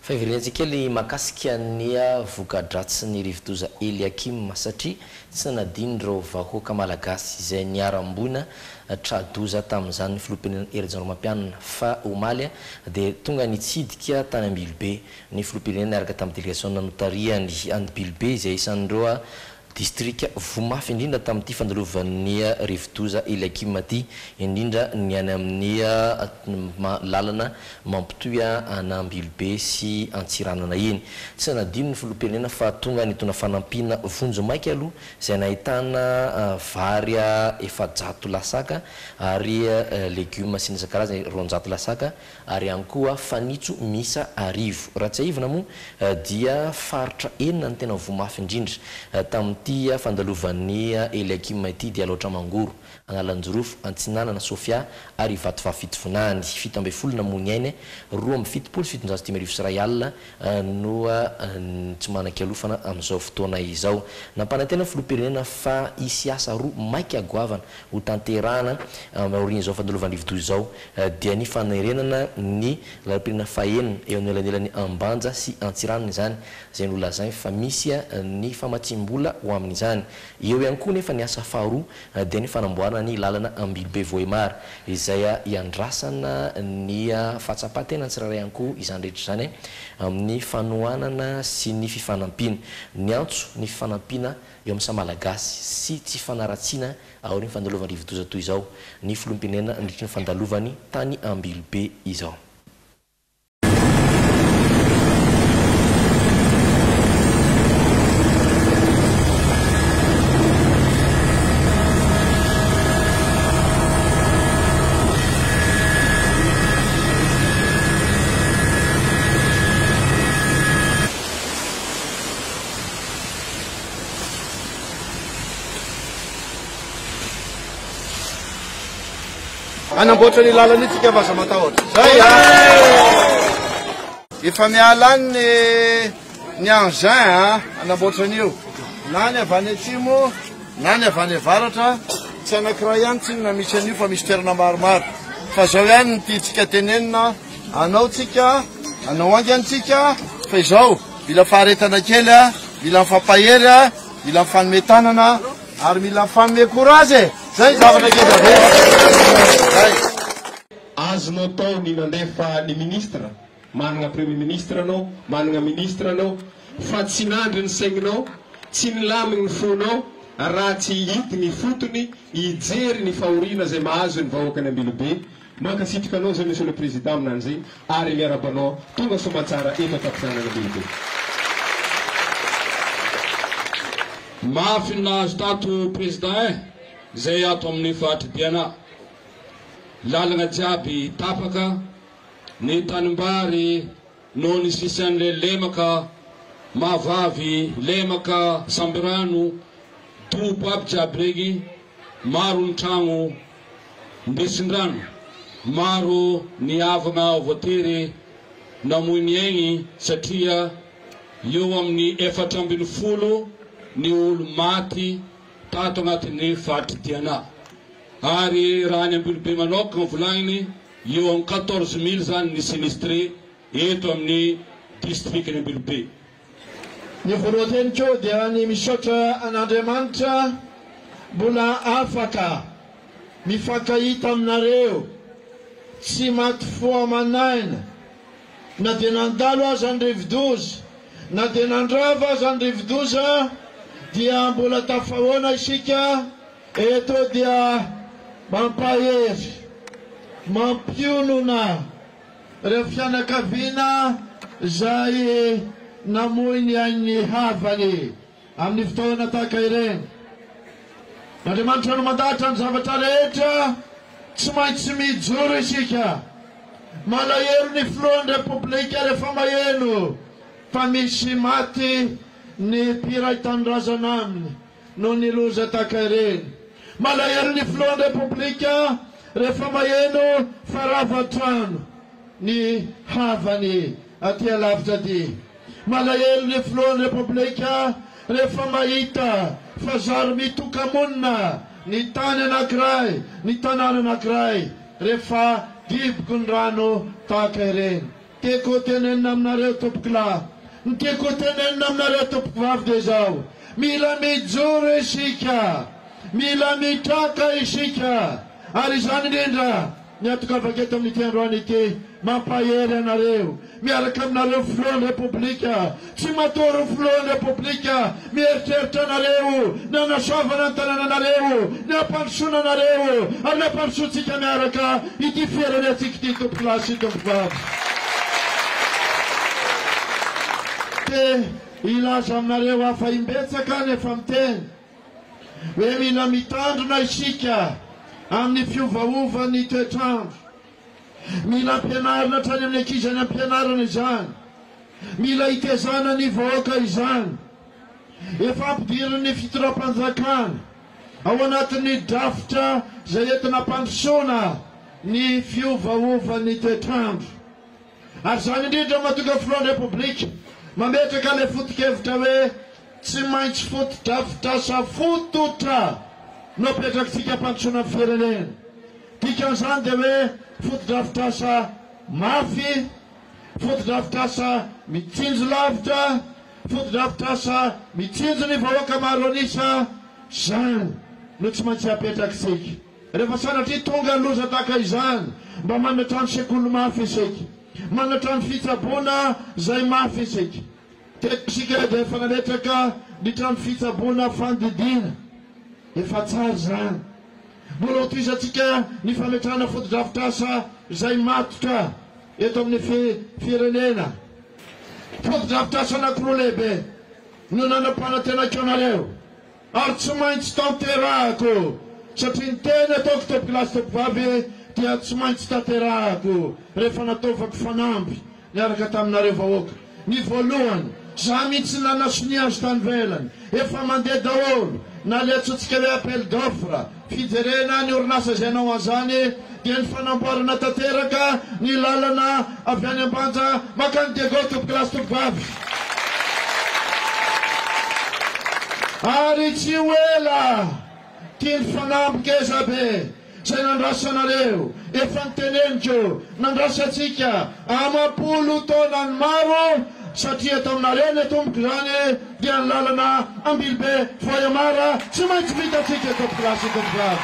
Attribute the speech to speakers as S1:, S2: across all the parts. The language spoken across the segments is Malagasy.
S1: Fa hiverenantsika kely mahakasika ny voka-dratsin'ny rivodoza Eliakim satria tsy nanadino ireo vahoaka Malagasy izay niharam-boina tra-doza tamin'izany ny filoham-pirenena Hery Rajaonarimampianina fa omaly dia tonga nitsidika tany Ambilobe ny filoham-pirenena niaraka tamin'ny delegasiona notarihany. Ambilobe izay isan'ireo Distrika voa mafy indrindra tamin'ity fandalovan'ny rivodoza Eliakim ity, indrindra ny any amin'ny lalana mampitohy an'Ambilobe sy Antsiranana iny. Tsy nanadino ny filoham-pirenena fa tonga nitondra fanampiana vonjimaika aloha izay nahitana vary 400 lasaka ary legioma sy ny isan-karazany 200 lasaka ary ihany koa fanitso miisa 1000. Raha tsiahivina moa dia faritra enina no tena voa mafy indrindra tamin'ity fandalovan'i Eliakim ity dia Alaotra Mangoro, Analanjirofo, Antsinanana, Sofia ary Vatovavy Fitovinany. 17 namoy ny ainy, 1772 no tsy manan-kialofana amin'izao fotoana izao. Nampanantena ny filoham-pirenena fa hisy asa roa maika goavana ho tanterahana aorian'izao fandalovan'ny rivodoza izao dia ny fanarenana ny lalam-pirenena fahenina eo anelanelan'i Ambanja sy Antsiranana izany izay nolazainy fa misy ny famatsiam-bola ho amin'izany. Eo ihany koa nefa ny asa faharoa dia ny fanamboarana ny lalana Ambilobe Vohemar izay iandrasana ny fahatsapan-tenan'ny tsirairay ihany koa izany rehetra izany amin'ny fanohanana sy ny fifanampiana. Niantso ny fifanampiana eo amin'ny samy Malagasy sy tsy fanaratsiana aorian'ny fandalovan'ny rivodoza toy izao ny filoham-pirenena nandritry ny fandalovany tany Ambilobe izao.
S2: Hanamboatra ny lalana io tsika fa aza matahotra. Zay a! Efa miala any ny ny engin a, hanamboatra an'io. Na ny avy any atsimo na ny avy any avaratra, tsy anankiray ihany tsinona misy an'io fa misy toerana maromaro. Fa zao ihany ny tiantsika tenenina, anao tsika, anao haingana tsika, fa izao. Mila faharetana kely a, mila mifampahery a, mila mifanome tanana ary mila mifanome courage e! Zay ny zavatra ngeza be. Zay.
S3: Azonao atao ny nandefa ny ministre, managna premier ministre anao, managna ministre anao, fa tsy nandry ny saigninao, tsy nilamigny ny fonao raha tsy hihidigny ifotony hijery ny fahoriana zay mahazo ny vahoakan'i Ambilobe Mankasitraka anao zay Monsieur le Président aminany zegny ary miaraba anao tonga soamatsara eto an-tampon-tanana lehibe.
S4: Mafy ny nahazo tato Président eh, zay ato amin'ny faritry Diana. Lalagna jiaby tapaka, ny tanimbary noho ny fisian'le lemaka mahavavy, lemaka sambirano, dobo aby jiaby regny, maro ny tragno Ndesin-drano, maro ny havagna voatery namoy ny aigny satria eo amin'ny 14 ny olo maty tato agnatin'ny faritry Diana ary raha any Ambilobe manokagna volagniny eo amin'ny 14 mille zany ny sinistré eto amin'ny distrikan'i Ambilobe.
S2: Ny voalohan-teniko dia ny misaotra an'Andriamanitra mbola afaka mifankahita aminareo, tsy maty fo aman'aina na dia nandalo aza ny rivodoza, na dia nandrava aza ny rivodoza dia mbola tafahoana isika eto dia mampahery, mampionona. Ireo fianakaviana izay namoy ny ain'ny havany amin'ny fotoana tahaka ireny. Andriamanitra no mandahatra ny zavatra rehetra, tsy maintsy mijoro isika. Malahelo ny filohan'ny Repoblika rehefa maheno fa misy maty ny mpiray tanindrazana aminy. noho ny loza tahaka ireny. Malahelo ny filohan'ny Repoblika rehefa maheno fa rava trano ny havany aty alavitra aty. Malahelo ny filohan'ny Repoblika rehefa mahita fa zary mitoka-monina ny tany anankiray, ny tanàna anankiray rehefa diboky ny rano tahaka ireny. Tiako ho tenenina aminareo tompokolahy, ny tiako ho tenenina aminareo tompokovavy dia izao, mila mijoro isika, mila mitraka isika, ary izany indrindra ny hatongavako eto amin'ity androany ity, mampahery anareo, miaraka aminareo Filohan'ny Repoblika, tsy matory ny Filohan'ny Repoblika, mieritreritra anareo, ny hanasoavana ny tanànanareo, ny hampandrosoana anareo, ary ny hampandrosoantsika miaraka ity firenentsika ity tompokolahy sy tompokovavy. Te hilaza aminareo aho fa imbetsaka aho no efa miteny hoe mila mitandrina isika amin'ny fiovaovan'ny toetr'andro. Mila ampianarina hatrany amin'ny ankizy any am-pianarana izany. Mila itezana ny vahoaka izany. Efa ampidirin'ny fitondram-panjakana ao anatin'ny drafitra izay entina ampandrosoana ny fiovaovan'ny toetr'andro. Ary izany indrindra no mahatonga ny Filohan'ny Repoblika mametraka ilay foto-kevitra hoe tsy maintsy fotodrafitrasa fototra no apetrakitsika hampandrosoana ny firenena. Dikan'izany dia hoe fotodrafitrasa mafy, fotodrafitrasa mitsinjo lavitra, fotodrafitrasa mitsinjo ny vahoaka maro an'isa, izany no tsy maintsy apetrakitsika. Rehefa sanatria tonga ny loza tahaka izany, mba manana trano sekoly mafy isika, manana trano fitsaboana izay mafy isika. Teto isika dia efa nametraka ny trano fitsaboana fandidiana, efa tsara izany. Mbola hotohizantsika ny fametrahana fotodrafitrasa izay matotra eto amin'ny firenena. Fotodrafitrasa anankiroa lehibe no nanam-panantenako anareo ary tsy maintsy tanterahako satria ny teny ataoko tompokolahy sy tompokovavy dia tsy maintsy tanterahako rehefa nataovako fanamby niaraka taminareo vahoaka. Ny voalohany, za mihitsy nanasonia azy tany ivelany, efa mandeha daholo na le antsointsika hoe appel d'offre, fijerena ny orinasa izay hanao an'izany, dia ny fanamboarana tanteraka ny lalana avy any Ambanja mankany Diego tompokolahy sy tompokovavy. Ary tsy ho ela Ty ny fanamby ngeza be zay nandrasanareo, efa noteneniko, nandrasantsika amam-polo taonany maro, satria eto aminareo ny atomboko izany dia ny lalana Ambilobe Vohemar tsy maintsy vitantsika tompokolahy sy tompokovavy.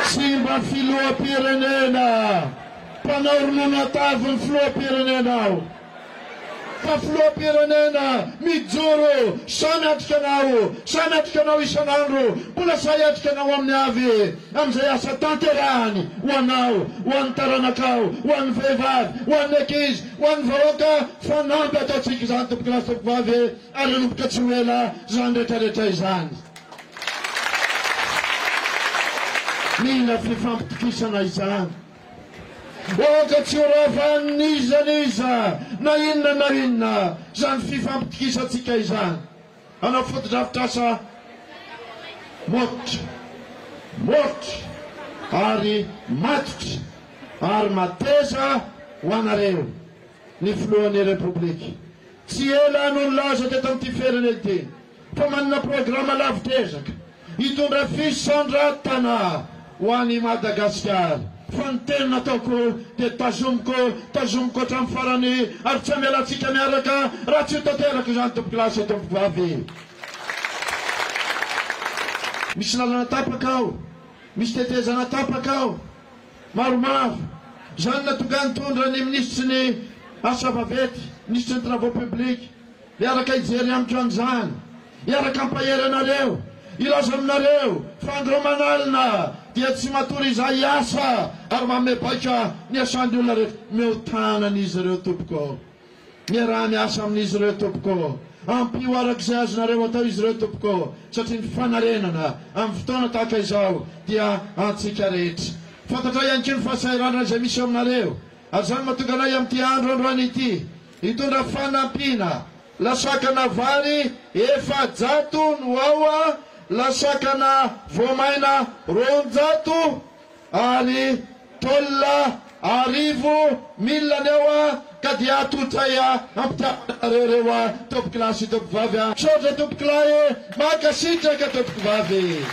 S2: Tsy mba filoham-pirenena mpanao ronono an-tavy ny filoham-pirenena ao. Fa filoham-pirenena mijoro sahy miatrika anao, sahy miatrika anao isan'andro, mbola sahy hiatrika anao amin'ny avy, amin'izay asa tanterahany ho anao, ho an'ny taranakao, ho an'ny vehivavy, ho an'ny ankizy, ho an'ny vahoaka, fanamby ataontsika izany tompokolahy sy tompokovavy, ary hanomboka tsy ho ela izany rehetrarehetra izany. Mila fifampitokisana izany. Aoka tsy ho ravan'iza n'iza na inona na inona izany fifampitokisantsika izany. Hanao fotodrafitrasa matotra, matotra ary matotra ary mateza ho anareo ny Filohan'ny Repoblika. Tsy ela no nilaza teto amin'ity firenena ity fa manana programa lavitr'ezaka hitondra fisandratana ho an'i Madagasikara. Fa ny teny nataoko dia tazomiko, tazomiko hatramin'ny farany ary tsy hamela antsika miaraka raha tsy ho tanteraka izany tompokolahy sy tompokovavy. Misy lalana tapaka ao, misy tetezana tapaka ao, maromaro. Izany nahatonga ahy nitondra ny minisitry ny asa vaventy, minisitry ny travaux publics, Hiaraka hijery amiko an'izany, hiaraka hampahery anareo, hilaza aminareo fa andro aman'alina dia tsy matory izahay hiasa ary manome baiko ny asan'ny olona rehetra. Omeo tanana izy ireo tompoko ô. Miaraha miasa amin'izy ireo tompoko ô. Ampio araka izay azonareo atao izy ireo tompoko ô, satria ny fanarenana amin'ny fotoana tahaka izao dia antsika rehetra. Fantatray ihany koa ny fahasahiranana izay misy eo aminareo ary izany mahatonga anay amin'ity andro androany ity Hitondra fanampiana lasakana vary 400 no ao, lasakana voamaina 200 ary tôle 1000 mille ny ao ka dia atolotray ampitiavana anareo ireo tompokilahy sy tompokovavy. Misaotra tompokilahy, mankasitraka tompokovavy.